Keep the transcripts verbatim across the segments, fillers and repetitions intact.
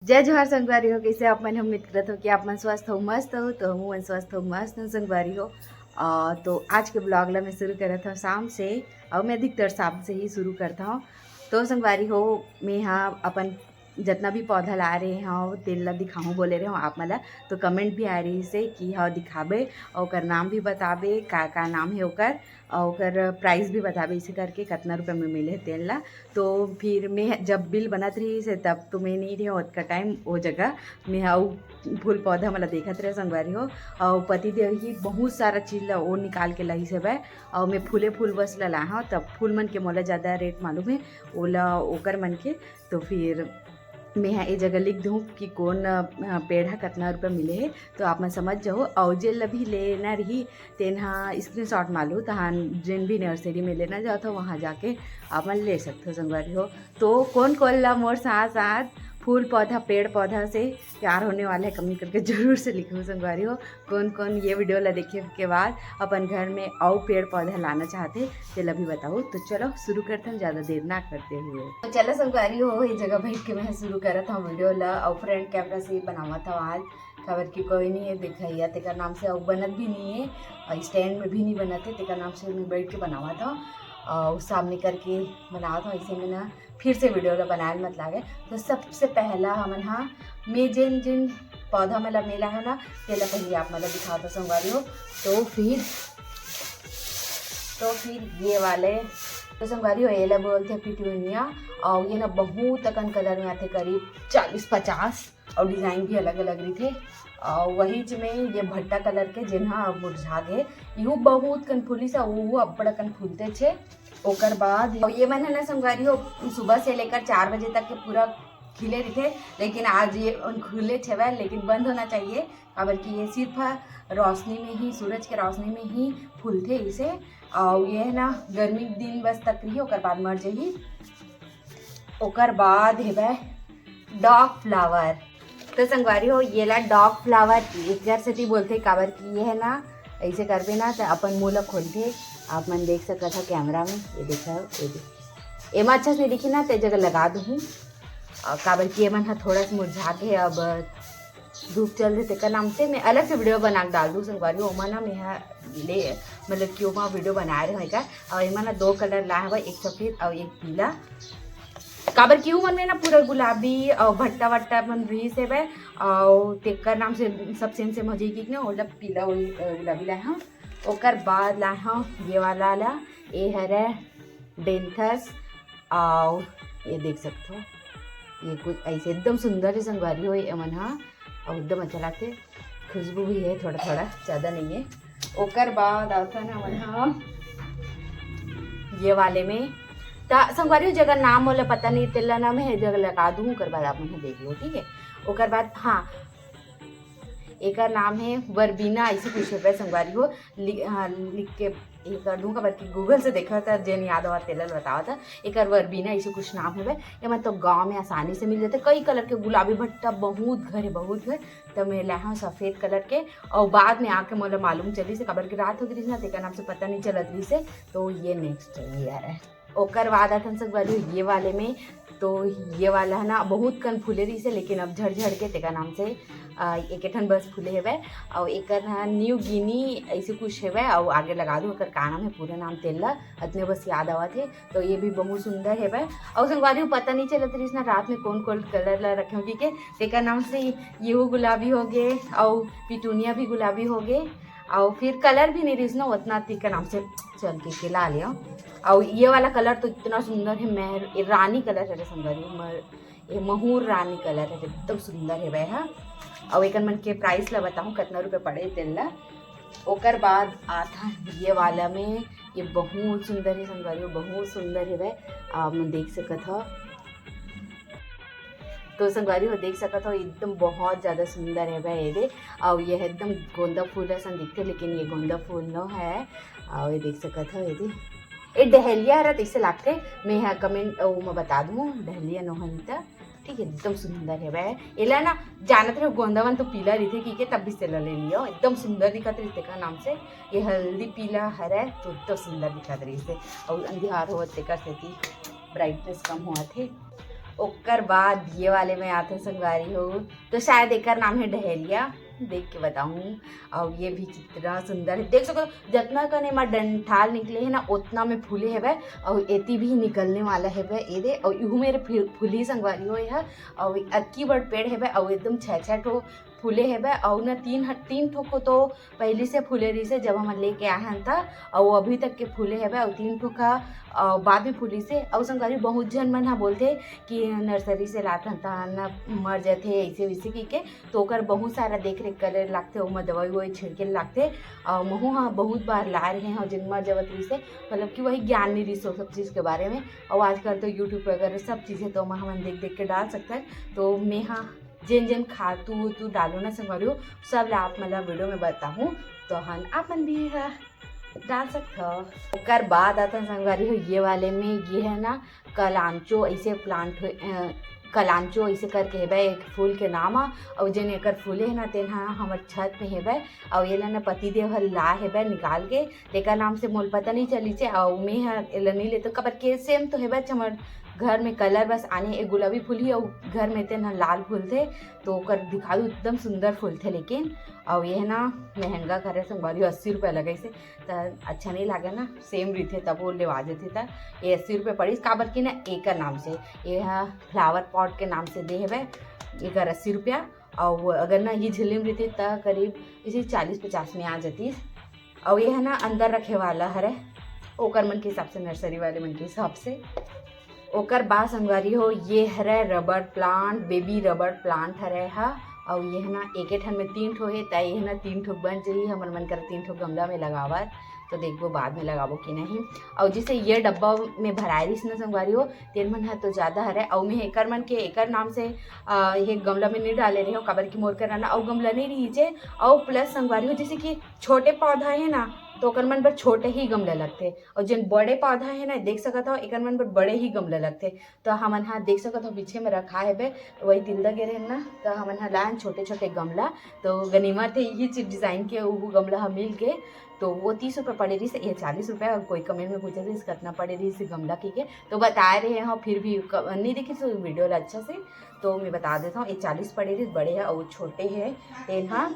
जय जोहार संगवारी हो, कइसे आप मन? हम उम्मीद करत हो कि आप मन स्वस्थ हो, मस्त हो। तो हमू मन स्वस्थ हो, मस्त हो संगवारी हो। अ, तो आज के vlog ला मैं शुरू करत हव शाम से, अउ मैं अधिकतर शाम से ही शुरू करत हव। तो संगवारी हो, मैं हा अपन जतना भी पौधा ला रहे हव, तेन ला दिखाहूँ बोले रहे हव आप मन ला, तो comment भी आए रहिस हे कि हाँ दिखाबे, अउ ओकर नाम भी बताबे, का का नाम हे ओकर, अउ ओकर price भी बताबे, इसे करके कतना रुपया में मिले हे तेन ला। तो फिर मैं जब bill बनत रहिस हे, तब तो मैं नहीं रहे ओतका time वो जगह, मैं हा अउ फूल पौधा मन ला देखत रहे संगवारी हो। अउ पति देव ही बहुत सारा चीज ला वो निकाल के लाइस हेवय, अउ मैं फूले फूल बस ला लाए हव, तब फूल मन के मोला ज्यादा rate मालूम हे, ओला ओकर मन के। तो फिर मैं हा ए जगह लिख दूँ कि कौन, अ, पेड़ हा कतना रुपया मिले हे, तो आप मन समझ जाओ। अउ जेन ला भी लेना रही, तेन हा screenshot मालू, तहान जेन भी nursery में लेना जात हो, वहाँ जाके आप मन ले सकत हो संगवारी हो। तो कौन कौन ला मोर साथ साथ फूल पौधा, पेड़ पौधा से प्यार होने वाला है, comment करके जरूर से लिखो संगवारी हो। कौन कौन ये video ला देखे के बाद अपन घर में अउ पेड़ पौधा लाना चाहते, तेला भी बताओ। तो चलो शुरू करते हैं, ज्यादा देर ना करते हुए। तो चलो संगवारी हो, ये जगह बैठ के मैं शुरू करत हूँ video ला, अउ front camera से बनावत हूँ आज, काबर कि कोई नहीं है देखइया, तेकर नाम से अउ बनत भी नहीं है, अउ stand में भी नहीं बनत है, तेकर नाम से मैं बैठ के बनावत हूँ, अउ सामने करके बनावत हूँ। ऐसे में ना फिर से video ला बनाए मत लागे। तो सबसे पहला हमन हा मैं जेन जेन पौधा मन ला मैं लाए हव ना, तेला पहले आप मन ला दिखावत हव संगवारी हो। तो फिर, तो फिर ये वाले, तो संगवारी हो, एला बोलथे पिटूनिया, अउ ये ना बहुत अकन colour में आथे, करीब चालीस पचास, अउ design भी अलग अलग रहिथे। अउ वही च में ये भट्टा colour के, जेन हा अब मुरझा गे, इहू बहुत कन फूलिस, अउ वो अब्बड़ अकन फूलते छे। ओकर बाद अउ ये मन है ना संगवारी हो, सुबह से लेकर चार बजे तक के पूरा खिले रहिथे, लेकिन आज ये उन खुले छेवय, लेकिन बंद होना चाहिए, काबर कि ये सिर्फ रोशनी में ही, सूरज के रोशनी में ही फूलथे इसे। अउ ये है ना गर्मी दिन बस तक रही, ओकर बाद मर जाही। ओकर बाद हेवय dog flower। तो संगवारी हो, ये ला dog flower एकर सेती बोलथे, काबर कि ये है ना, ऐसे करबे ना, त अपन मुंह ला खोलथे। आप मन देख सकत हो camera में, ये देखो, ये देखो। एमा अच्छा से नहीं दिखी ना, ते जगह लगा दूँ, अ, काबर कि एमन ह थोड़ा सा मुरझा के, अब धूप चल रहे तेकर नाम से मैं अलग से video बना के डाल दूँ संगवारी। ओमा ना मैं ह ले, मतलब कि ओमा video बनाए रहे का, और एमा ना दो colour लाए हवय, एक सफेद और एक पीला। काबर कि उमन में ना पूरा गुलाबी और भट्टा वट्टा मन रहिस हेवय, और तेकर नाम से सब same same हो जाही कि ना, ओला पीला वही, अ, गुलाबी लाए हव। ओकर बाद लाए हव ये वाला ला, ये हरे डेंथस, और ये देख सकते हो, ये कुछ ऐसे एकदम सुंदर है संगवारी हो, ये मन हा, और एकदम अच्छा लगते, खुशबू भी है थोड़ा थोड़ा, ज़्यादा नहीं है। ओकर बाद आता ना मन हा ये वाले में, त संगवारी हो, जगह नाम मोला पता नहीं, तेला ना मैं जगह लगा दूँ, ओकर बाद आप मन देख लो, ठीक है। ओकर बाद हाँ, एकर नाम है वर्बीना, ऐसे कुछ है संगवारी हो, लि-, हाँ, लिख के ये कर दूँ, काबर कि Google से देखा था, जेन याद आवा तेला बतावा था। एकर वर्बीना ऐसे कुछ नाम है, ये मतलब गाँव में आसानी से मिल जाते। कई colour के गुलाबी भट्टा बहुत घर है, बहुत घर। तो मैं लाए हव सफेद colour के, और बाद में आके मोला मालूम चलिस हे, काबर कि रात हो गई ना, तेकर नाम से पता नहीं चलत रहिस हे। तो ये next ये आ रहा है। ओकर बाद आथन संगवारी हो ये वाले में, तो ये वाला है ना बहुत कन फूले रहिस हे, लेकिन अब झड़ झड़ के तेकर नाम से, अ, एक ठन बस फूले हेवय। और एकर ना न्यू गिनी ऐसे कुछ हेवय, और आगे लगा दूँ ओकर का नाम है, पूरा नाम तेला अतने बस याद आवत हे। तो ये भी बहुत सुंदर हेवय। और संगवारी हो पता नहीं चलत रहिस ना रात में कौन कौन colour ला रखे हों, ठीक है, तेकर नाम से ये वो गुलाबी हो गे, और पिटूनिया भी गुलाबी हो गे, और फिर colour भी नहीं रहिस ना उतना, तेकर नाम से चल के, के ला लिया। और ये वाला colour तो इतना सुंदर है, महर, ये रानी colour है रे संगवारी, मर-, ये महूर रानी colour है, एकदम सुंदर है वह। और एक मन के price ला बताऊँ कितना रुपये पड़े तेन ला। ओकर बाद आता ये वाला में, ये बहुत सुंदर है संगवारी, बहुत सुंदर है वह, आप मन देख सकत हो। तो संगवारी हो देख सकत हो, एकदम बहुत ज्यादा सुंदर है भाई ये दे। और ये है एकदम गोंदा फूल असन दिखते, लेकिन ये गोंदा फूल नो है। और ये देख सकत हो, ये दे, ये डहलिया हरा तैसे लागते, मैं यहाँ comment ओ में बता दूँ, डहलिया नो है त, ठीक है, एकदम सुंदर है भाई। एला ना जानत रहे गोंदा मन तो पीला रहिथे कि के, तब भी सेला ले लियो, एकदम सुंदर दिखत रहिथे का नाम से। ये हल्दी पीला हरा है तो एकदम सुंदर दिखत रहिथे, और अंधियार होवत तेकर सेती brightness कम होवत हे। ओकर बाद ये वाले में आथे संगवारी हो, तो शायद एकर नाम है डहेलिया, देख के बताऊं। और ये भी कितना सुंदर है, देख सको जतना कने मा डंठाल निकले है ना, उतना में फूले हेबे। और एती भी निकलने वाला हेबे, ये दे। और इहू मेरे फुलही संगवारी हो यह। और अक्की बड़ पेड़ हेबे, और एकदम छह छह ठो फूले हेबे। और ना तीन तीन ठो को तो पहली से फूले रहिसे जब हमन लेके आए हन त, अउ अभी तक के फूले हेबे। अउ तीन ठो का बाद में फूलिसे। अउ संगवारी, बहुत झन मन ह बोलथे कि नर्सरी से लाथन त न मर जथे ऐसे वैसे कहिके, तो ओकर बहुत सारा देख रेख करे लागथे, ओमा दवाई ववाई छिड़के लागथे। अउ महू ह बहुत बार लाए रहे हव, जेन मर जावत रहिसे, मतलब कि वही ज्ञान नहीं रहिस सब चीज़ के बारे में। अउ आजकल तो YouTube वगैरह सब चीज़ है, तो ओमा हमन देख देख के डाल सकथन। तो मैं ह जेन जेन खातू उतू डालो ना संगवारी हो, सब ला आप मन ला वीडियो में बताहूँ, तो हन आप मन भी ह डाल सकथव। ओकर बाद आता संगवारी हो ये वाले में, ये है ना कलांचो ऐसे प्लांट हो, कलांचो ऐसे करके हेबे एक फूल के नाम ह। अउ जेन एकर फूले है ना, तेन ह हमर छत में हेबे। अउ ये ला ना पति देव ह ला हेबे निकाल के, तेकर नाम से मोल पता नहीं चलिसे। अउ मैं ह एला नहीं लेतो, काबर के सेम तो हेबे हमर घर में कलर बस आने, एक गुलाबी फूल ही अउ घर में तेन ह लाल फूल थे, तो ओकर दिखाऊ एकदम सुंदर फूल थे। लेकिन अउ ये ना महंगा करे संगवारी अस्सी रुपया लगैसे, त अच्छा नहीं लागे ना, सेम रहिथे तब वो लेवा देथे। त ये अस्सी रुपया पड़िस, काबर कि ना एकर नाम से, ये ह फ्लावर पॉट के नाम से दे हेबे एकर अस्सी रुपया। अउ अगर ना ये झिल्ली में रहिते त करीब इसे चालीस पचास में आ जाती। अउ ये है ना अंदर रखे वाला हरे, ओकर मन के हिसाब से, नर्सरी वाले मन के हिसाब से। ओकर बाद संगवारी हो ये हरे rubber plant, baby rubber plant हरे हा। अउ ये है ना एक ठन में तीन ठो हे, त ये है ना तीन ठो बन जाही। हमर मन कर तीन ठो गमला में लगावत, तो देखबो बाद में लगाबो कि नहीं। अउ जैसे ये डब्बा में भराए रहिस ना संगवारी हो, तेन मन ह तो ज्यादा हरे। अउ मैं एकर मन के एकर नाम से आ, ये गमला में नहीं डाले रहे हो, काबर कि मोर करा ना अउ गमला नहीं रहिसे। अउ प्लस संगवारी हो जैसे कि छोटे पौधा है ना, तो ओकर मन बर छोटे ही गमला लगथे। अउ जेन बड़े पौधा है ना, देख सकत हो एकर मन बर बड़े ही गमला लगथे। तो हमन हा देख सकत हो पीछे में रखा हेबे, वही तिल्दा गे रहे ना, तो हमन हा लायन छोटे छोटे गमला। तो गनीमत है ये चीज डिजाइन के वो गमला हा मिल के। तो वो तीस रुपये पड़े रहिस, ये चालीस रुपये। और कोई कमेंट में पूछे रहिस कितना पड़े रहिस गमला कहिके, तो बताए रहे हो, फिर भी क-, नहीं देखिस तो वीडियो ला अच्छा से, तो मैं बता देता हूँ, ये चालीस पड़े रहिस बड़े है, और छोटे है तेन हा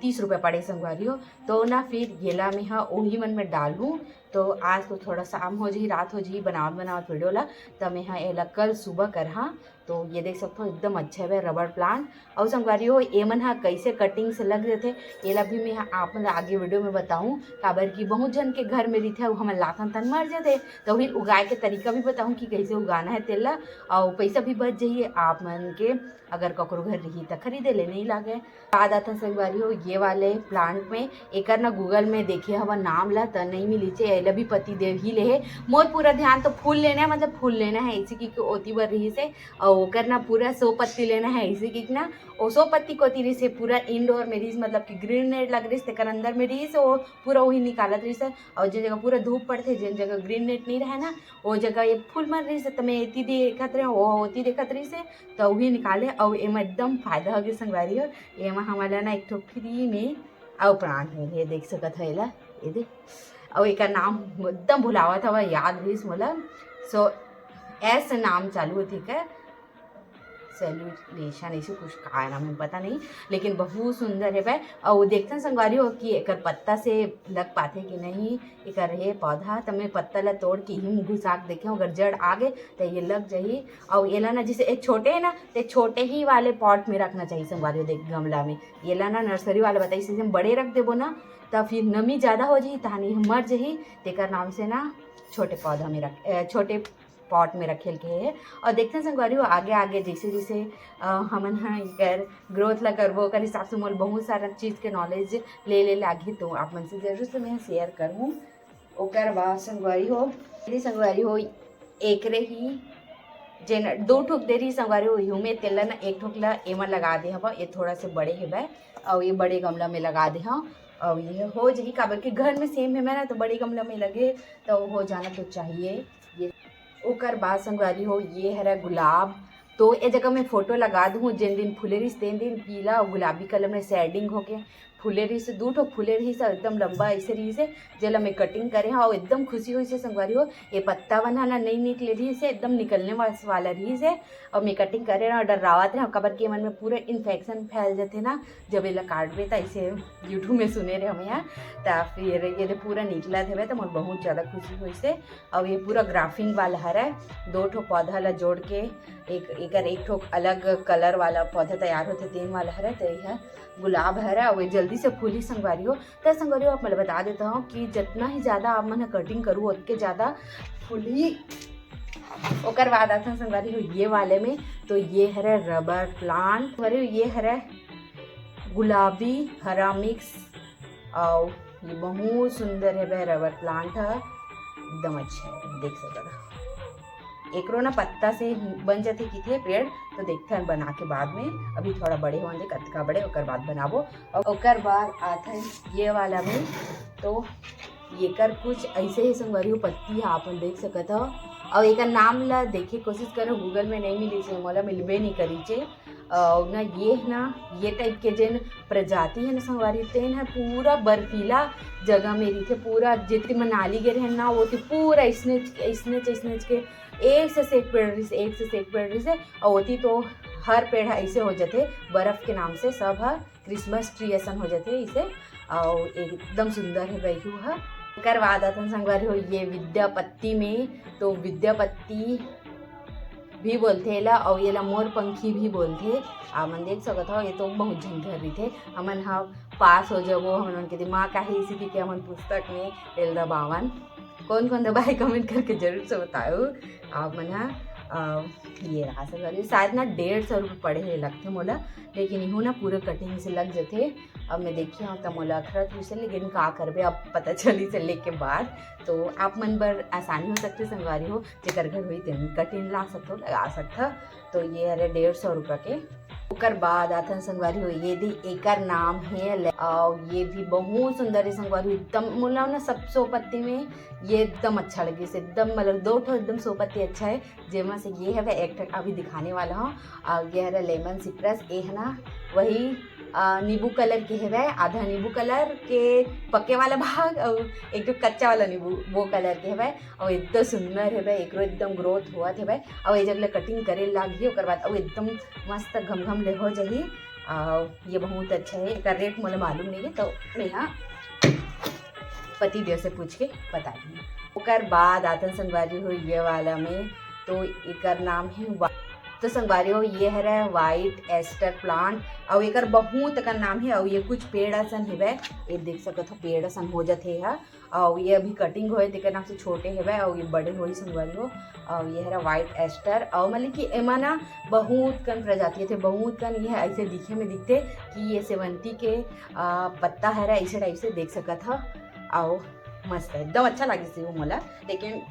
तीस रुपये पड़े संगवारी हो। तो ना फिर येला में हा ओही मन में डालूँ। तो आज तो थोड़ा शाम हो जाही, रात हो जाही बनावत बनावत वीडियो ला, त मैं हा एला कल सुबह करहा। तो ये देख सकते हो एकदम अच्छा है रबर प्लांट। और संगवारी हो, एमन हा कैसे कटिंग से लग जाथे, एला भी मैं हा आप मन ला आगे वीडियो में बताऊँ, काबर कि बहुत जन के घर में रहिथे, अउ हमन लाथन तन मर जाथे। तो फिर उगाए के तरीका भी बताऊँ कि कैसे उगाना है तेला, और पैसा भी बच जाही आप मन के, अगर ककरो घर रही त खरीदे ले नहीं लागे। बाद आथन संगवारी हो ये वाले प्लांट में, एकर ना Google में देखे हवा नाम ला त नहीं मिलिसे, एला भी पति देव ही ले हे। मोर पूरा ध्यान तो फूल लेना है, मतलब फूल लेना है इसी की ओती बर रहिसे। अउ ओकर ना पूरा सौ पत्ती लेना है इसी की ना, ओ सौ पत्ती कोती रहिसे पूरा इंडोर में रहिस, मतलब कि ग्रीन नेट लग रहिस, तेकर अंदर में रहिस, ओ पूरा वही निकालत रहिस। और जे जगह पूरा धूप पड़थे, जेन जगह ग्रीन नेट नहीं रहे ना, ओ जगह ये फूल मन रहिस, त मैं एती देखत रहे, ओ ओती देखत रहिस, त वही निकाले। और एमा एकदम फायदा हो गया संगवारी हो, एमा हमला ना एक ठो फ्री में अउ प्लांट मिले, देख सकत हो एला, ये दे। अउ एकर नाम एकदम भुलावत हवा, याद रहिस मोला। सो एस नाम चालू होथे एकर, सैल्यूलेशन ऐसे कुछ का नाम है पता नहीं, लेकिन बहुत सुंदर है भाई। और देखते हैं संगवारी हो कि एकर पत्ता से लग पाते कि नहीं, एकर हे पौधा, त मैं पत्ता ला तोड़ के ही घुसा के देखे, अगर जड़ आ गए तो ये लग जाही। और एला ना जैसे ये छोटे है ना, तो छोटे ही वाले पॉट में रखना चाहिए संगवारी हो। देख गमला में, एला ना नर्सरी वाला बताइस, जैसे हम बड़े रख देबो ना, त फिर नमी ज्यादा हो जाही, तहानी मर जाही। तेकर नाम से ना छोटे पौधा में रख, अ, छोटे पॉट में रखे के है। और देखते हैं संगवारी हो आगे आगे जैसे जैसे, अ, हमन ह एकर ग्रोथ ला करबो, ओकर हिसाब से मोल बहुत सारा चीज के नॉलेज ले ले लागी, तो आप मन से जरूर से मैं शेयर करूँ। ओकर बाद संगवारी हो, यदि संगवारी हो एकरे ही जेन दो ठोक दे रही संगवारी हो, यू में तेला ना एक ठोक ला एमा लगा दे हवा, ये थोड़ा से बड़े हेबे, और ये बड़े गमला में लगा दे हव। और ये हो जाही, काबर के घर में सेम हेबे ना, तो बड़े गमला में लगे तो हो जाना तो चाहिए। ये ओकर बाद संगवारी हो, ये हरा गुलाब, तो ए जगह मैं फोटो लगा दूँ, जेन दिन फूले रहिस तेन दिन पीला और गुलाबी कलर में शेडिंग होके फूले रहिस हे, दू ठो फूले रहिस हे, एकदम लंबा ऐसे रहिस हे, जेला मैं कटिंग करे हव, एकदम खुशी होइस हे संगवारी हो। ये पत्ता मन ह ना नई निकले रहिस हे, एकदम निकलने वास-, वाला रहिस हे, अउ मैं कटिंग करे हव, डर्रावत रहे हव, काबर के एमन में पूरा इन्फेक्शन फैल जथे ना, जब एला काटबे त ऐसे YouTube में सुने रहे हव मैं ह, त फिर ये दे पूरा निकलत हवे, त मोर बहुत ज्यादा खुशी होइस हे। अउ ये पूरा ग्राफ्टिंग वाला हरय, दो ठो पौधा ला जोड़ के एक, एकर एक ठो अलग कलर वाला पौधा तैयार होथे, तेन वाला हरय, त ये ह गुलाब हरय, अउ ये जल्दी से फूलही संगवारी हो। त संगवारी हो, आप मन ल बता देता हूँ कि जितना ही ज्यादा आप मन ह कटिंग करू, ओतके ज्यादा फूलही। ओकर बाद आथन संगवारी हो ये वाले में, तो ये हरय रबर प्लांट, संगवारी हो, ये हरय गुलाबी हरा मिक्स, अउ ये बहुत सुंदर हवय रबर प्लांट ह, एकदम अच्छा है, देख सकत हव। एकरो ना पत्ता से बन जथे किथे पेड़, तो देखथन बना के बाद में, अभी थोड़ा बड़े होन दे, कतका बड़े, ओकर बाद बनाबो। अउ ओकर बाद आथन ये वाला में, तो येकर कुछ ऐसे ही संगवारी हो पत्ती ह, आप मन देख सकत हव। अउ एकर नाम ला देखे कोशिश करो, Google में नहीं मिलिस हे, मोला मिलबे नहीं करिस हे। अउ ना ये ना, ये टाइप के जेन प्रजाति है ना संगवारी, तेन ह पूरा बर्फीला जगह में रहिथे, पूरा जेती मनाली गे रहेन ना, ओती पूरा इसने, इसने, इसने के एक से एक पेड़ रहिस, एक से एक पेड़ रहिस, अउ ओती तो हर पेड़ ह ऐसे हो जथे, बर्फ के नाम से सब ह क्रिसमस ट्री असन हो जथे इसे, अउ एकदम सुंदर है बैठू ह। ओकर बाद आथन संगवारी हो ये विद्यापत्ति में, तो विद्यापत्ति भी बोलथे एला, अउ एला मोर पंखी भी बोलथे। आप मन देख सकत हव, ये तो बहुत झन घर रहिथे। हमन ह पास हो जाबो, हमन मन के दिमाग आही, इसी के हमन पुस्तक में एल दबावन। कौन कौन दबाए, कमेंट करके जरूर से बताओ आप मन ह। अ, ये रहा संगवारी, शायद ना डेढ़ सौ रुपये पड़े हे लगथे मोला, लेकिन इहू ना पूरा कटिंग से लग जथे। अब मैं देखी हूँ त मोला अखरत हुई से, लेकिन का करबे, अब पता चली से लेके बाद। तो आप मन बर आसानी हो सकथे संगवारी हो, जेकर घर होही तेन कटिंग ला सकथो, लगा सकथो। तो ये हरे डेढ़ सौ रुपया के। ओकर बाद आथन संगवारी हो, ये दे एकर नाम हे ले-, अउ ये भी बहुत सुंदर है संगवारी हो, एकदम मोला ना सब सौ पत्ती में ये एकदम अच्छा लगिस, एकदम मतलब दो ठो एकदम सौ पत्ती अच्छा है, जेमा से ये हवे एक ठक अभी दिखाने वाला हूँ। अउ ये हरे लेमन सिट्रस, ये है ना वही अ, नींबू कलर के हवे, आधा नींबू कलर के पके वाला भाग अउ एक ठो कच्चा वाला नींबू, वो कलर के हवे। अउ एकदम सुंदर हवे, एकरो एकदम ग्रोथ होवत हवे। अउ ये जगह ले कटिंग करे लागही, ओकर बाद अउ एकदम मस्त घमघम ले हो जाही। अउ ये बहुत अच्छा है, एकर रेट मोला मालूम नहीं है, तो मैं यहाँ पति देव से पूछ के बता दी। ओकर बाद आथन संगवारी हो ये वाला में, तो एकर नाम है वा-, तो संगवारी हो ये हरे व्हाइट एस्टर प्लांट, अउ एकर बहुत अकन नाम है, अउ ये कुछ पेड़ असन हेवय, ये देख सकत हो पेड़ असन हो जथे ह, अउ ये अभी कटिंग होए तेकर नाम से छोटे हेवय, अउ ये बड़े होई संगवारी हो। अउ ये हरे व्हाइट एस्टर, अउ मतलब कि एमा ना बहुत कन प्रजाति थे, बहुत कन ये ऐसे दिखे में दिखथे कि ये सेवंती के, आ, पत्ता हरे, ऐसे टाइप से देख सकत ह। अउ मस्त है, एकदम अच्छा लागिस हे वो मोला। लेकिन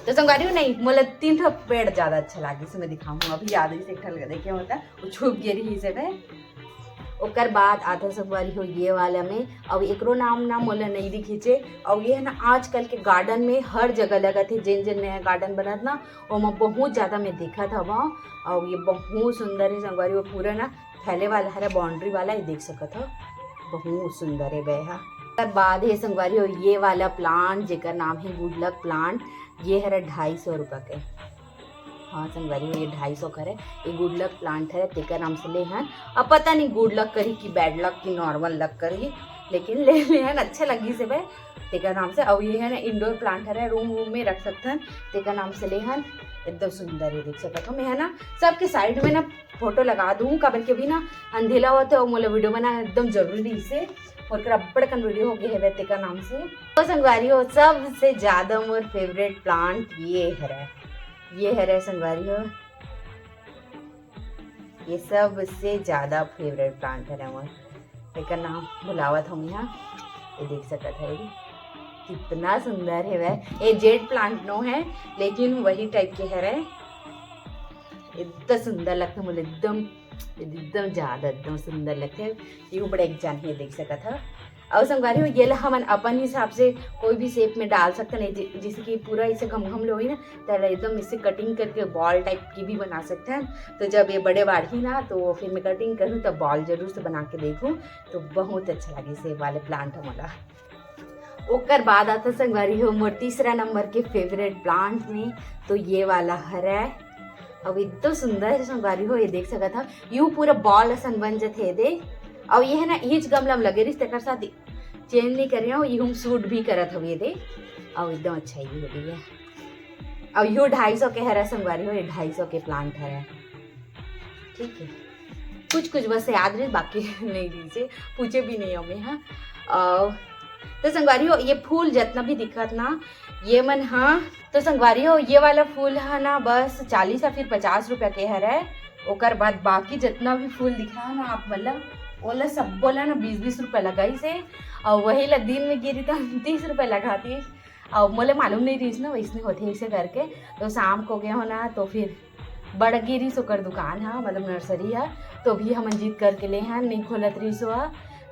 तो संगवारी हो नहीं, मोला तीन ठो पेड़ ज्यादा अच्छा लागिस हे, मैं दिखाऊँ अभी, याद है एक ठो देखे होता, वो छुप गे रहिस हे। ओकर बाद आथन संगवारी हो ये वाला में, अउ एकरो नाम ना मोला नहीं दिखिस हे। अउ ये है ना आजकल के गार्डन में हर जगह लगत हे, जेन जेन नया गार्डन बनत ना, ओमा बहुत ज्यादा मैं देखत हवं। अउ ये बहुत सुंदर है संगवारी हो, पूरा ना फैले वाला हरे, बाउंड्री वाला, ये देख सकत हो, बहुत सुंदर है बे हा। ओकर बाद हे संगवारी हो ये वाला प्लांट, जेकर नाम है गुड लक प्लांट। ये हरे ढाई सौ रुपया के। हाँ संगवारी हो, ये ढाई सौ के हरे, ये गुड लक प्लांट हरे, तेकर नाम से ले हन। अब पता नहीं गुड लक करी कि बैड लक कि नॉर्मल लक करी, लेकिन ले ले हन, अच्छा लगिस हे बे, तेकर नाम से। अउ ये है ना इंडोर प्लांट हरे, रूम वूम में रख सकथन, तेकर नाम से ले हन। एकदम सुंदर है, देख सकत हो। मैं है ना सबके साइड में ना फोटो लगा दूँ, काबर के अभी ना अंधेला होत हे अउ मोला वीडियो बनाना एकदम जरूरी रहिस हे, मोर करा अब्बड़ कन वीडियो हो गे हेवय तेकर नाम से। तो संगवारी हो, सबसे ज्यादा मोर फेवरेट प्लांट ये हरे, ये हरे संगवारी हो, ये सबसे ज्यादा फेवरेट प्लांट हरे मोर। एकर नाम भुलावत हूँ मैं, ये देख सकत हव, ये कितना सुंदर हेवय। ये जेड प्लांट नो है, लेकिन वही टाइप के हरे, इतना सुंदर लगथे मोला, एकदम, एकदम ज्यादा, एकदम सुंदर लगथे। ये बड़ा एक जान हे, देख सकत हव। अउ संगवारी हो, ये ला हमन अपन हिसाब से कोई भी शेप में डाल सकते हैं, जैसे कि पूरा इसे घम घम ले होही ना, तो एकदम इसे कटिंग करके बॉल टाइप की भी बना सकते हैं। तो जब ये बड़े बाढ़ी ना, तो फिर मैं कटिंग करूँ, तब बॉल जरूर से बना के देखूँ। तो बहुत अच्छा लगे से वाले प्लांट ह मोला। ओकर बाद आता संगवारी हो मोर तीसरा नंबर के फेवरेट प्लांट में, तो ये वाला हरय। अब इतना सुंदर है संगवारी हो, ये देख सकत हव, यू पूरा बॉल असन बन जथे दे। अब ये है ना, इच गमला में लगे रहिस, तेकर साथ चेंज नहीं करे हो, ये हम सूट भी करत हवे दे। अब एकदम अच्छा ये हो गई है। अब यो ढाई सौ के हरा संगवारी हो, ये ढाई सौ के प्लांट हरा। ठीक है, कुछ कुछ बस याद रहे, बाकी नहीं दीजिए, पूछे भी नहीं हमें। हाँ, अ, तो संगवारी हो, ये फूल जितना भी दिखत ना, ये मन, हाँ, तो संगवारी हो, ये वाला फूल है ना, बस चालीस या फिर पचास रुपया के हरे। ओकर बाद बाकी जितना भी फूल दिखा ना आप, मतलब ओला सब्बो ला ना बीस बीस रुपया लगाई से, और वही ला दिन में गिरी तो तीस रुपया लगाती। और मोले मालूम नहीं रहीस ना वैसने होथे इसे करके। तो शाम को गए हो ना, तो फिर बड़ गिरीस ओकर दुकान हा, मतलब नर्सरी हा। तो भी हमन जीत करके ले हन, नहीं खोलत रहीस हो।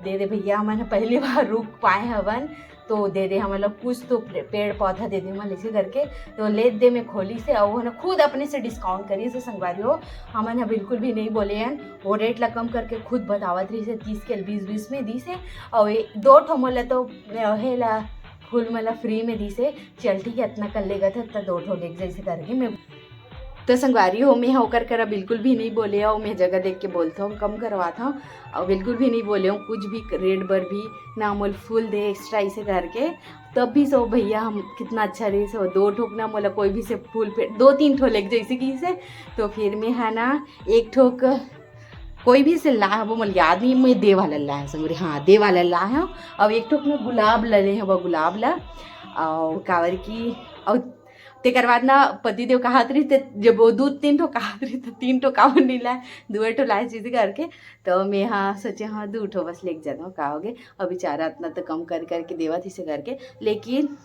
दे दे भैया, हमन ह पहली बार रुख पाए हवन, तो दे दे हमन ला कुछ तो पे-, पेड़ पौधा दे दे हमन ला इसे करके। तो ले दे में खोलिस हे, अउ ओहन खुद अपने से डिस्काउंट करिस हे संगवारी हो। हमन ह बिल्कुल भी नहीं बोले हन, वो रेट ला कम करके खुद बतावत रहीस हे, तीस के बीस बीस में दीस हे। अउ ए-, दो ठो मोला तो हे ला फूल मोला फ्री में दीस हे। चल ठीक है, इतना कर लेगा था, इतना दो ठो लेके जैसे करके मैं तो संगवारी हो, मैं ओकर करा बिल्कुल भी नहीं बोले हूँ, मैं जगह देख के बोलता हूँ, कम करवाता हूँ। और बिल्कुल भी नहीं बोले हूँ कुछ भी रेट बर भी ना, मोल फूल दे एक्स्ट्रा इसे करके। तब भी सो भैया हम कितना अच्छा रहीस हो, दो ठोक ना मोला कोई भी से फूल पे दो तीन ठो लेके जैसे कि इसे। तो फिर मैं है ना, एक ठोक कोई भी से ला, वो मोला याद नहीं, मैं दे वाला ला है संगवारी, हाँ, दे वाला ला है। अब एक ठोक में गुलाब ला ले है, वो गुलाब ला, और काबर की, और तेकर बाद ना पतिदेव कहत रहिस, ते जब वो दू तीन ठो कहत रहिस, तो तीन ठो काबर नहीं लाए, दुए ठो लाए चीज करके। तो मैं हाँ सोचे, हाँ, दू ठो बस लेके जाता हूँ, का होगे, अभी चारा इतना तो कम कर करके देवत इसे करके। लेकिन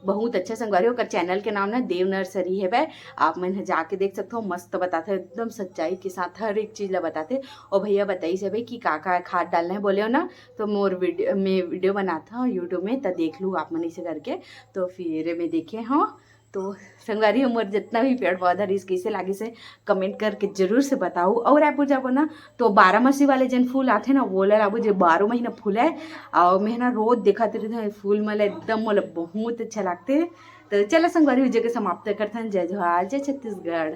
बहुत अच्छा संगवारी, ओकर चैनल के नाम ना देव नर्सरी हेवय, आप मन ह जाके देख सकथो, मस्त बताथे, एकदम सच्चाई के साथ हर एक चीज ला बताथे। और भैया बताइस हवे कि का का खाद डालना है बोले हो ना, तो मोर वीडियो में, वीडियो बनाता हूँ YouTube में, त देख लू आप मन इसे करके। तो फिर मैं देखे हूँ, तो संगवारी हो, मोर जितना भी पेड़ पौधा रहीस, कैसे लागिस हे, कमेंट करके जरूर से बताओ। और रायपुर जाबो ना, तो बारहमासी वाले जन फूल आथे ना, वो ला लाबो, जे बारह महीना फूले। और मैं ना रोज देखत रहिथे फूल, मोला एकदम, मोला बहुत अच्छा लागथे। तो चलो संगवारी हो, जगह समाप्त करथन। जय जोहार, जय छत्तीसगढ़।